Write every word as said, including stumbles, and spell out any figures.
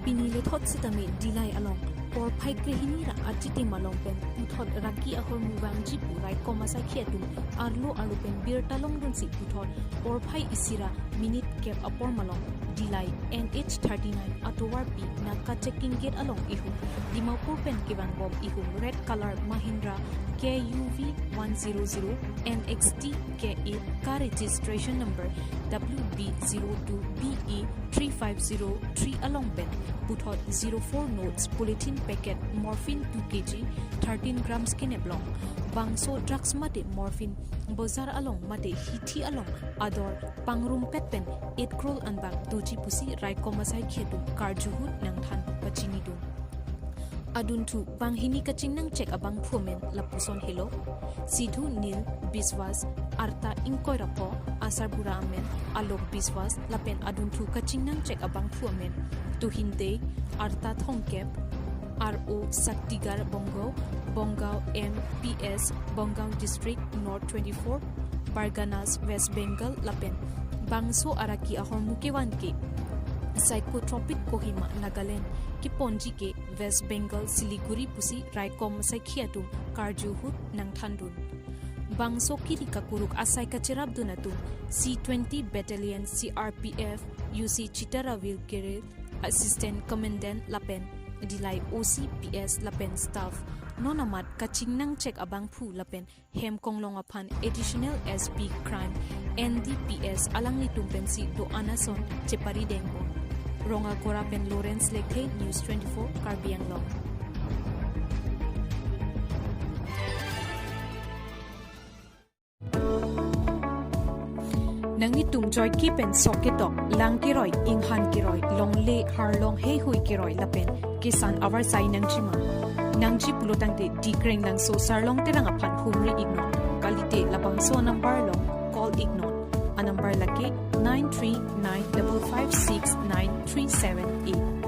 Pini lethot sitame Dillai along porphai krehini ra achitim along pen puthot raki ahormu vangji pu raikom asaikhi atum arlo arlo pen birta longdunsi puthot porphai isi ra minute kep apor malom Dillai N H thirty-nine atovarpi Naka checking gate along ihum Dimapur pen kevangbom ihum red color Mahindra K U V one zero zero N X T K A car registration number W B zero two B E three five zero three along pen puthot zero four notes polythene packet morphine two K G thirteen grams keneplong. Bangso drugs mate morphine bojar along mate hithi along ador pangrumpet pen eight crore anbak doji pusi raikom asaikhi atum karju ahut nangthan pachinidun. Adunthu banghini kachingnang chek abangphu amen lapuson helo: Sidhu Neel Biswas, arta ingkoi ra pho, asarbura amen Alok Biswas, lapen adunthu kachingnang chek abangphu amen Tuhin Dey, arta thomkep, R O Saktigar Bongao, Bongao M P S, Bongao District, North twenty-four Parganas, West Bengal, lapen bangso araki ahormu kevan ke Psychotropic Kohima, Nagaland keponji ke West Bengal, Siliguri pusi raikom asaikhi atum karju ahut nangthandun. Bangso kiri kakuruk asai kacherapdun atum C twenty Battalion C R P F U C Chitaravir Gere, Assistant Commandant lapen Dillai O C P S lapen staff, non amat kachingnang chek abangphu lapen hem konglong aphan Additional S P Crime N D P S alanglitum pensi do-an ason cheparidengpo. Rongagora pen Lawrence Lekthe, News twenty-four, Karbi Anglong. Nanglitum joike pen sok ketok, lang keroi, inghan keroi, longle, harlong, heihui keroi lapen kesan avarsai nangjima? Nangji pulo tangte Dikreng Langso Sarlong Terang aphan humri iknon. Kalite labangso anumber along call iknon. Anumber lake nine three nine double five six nine three seven eight.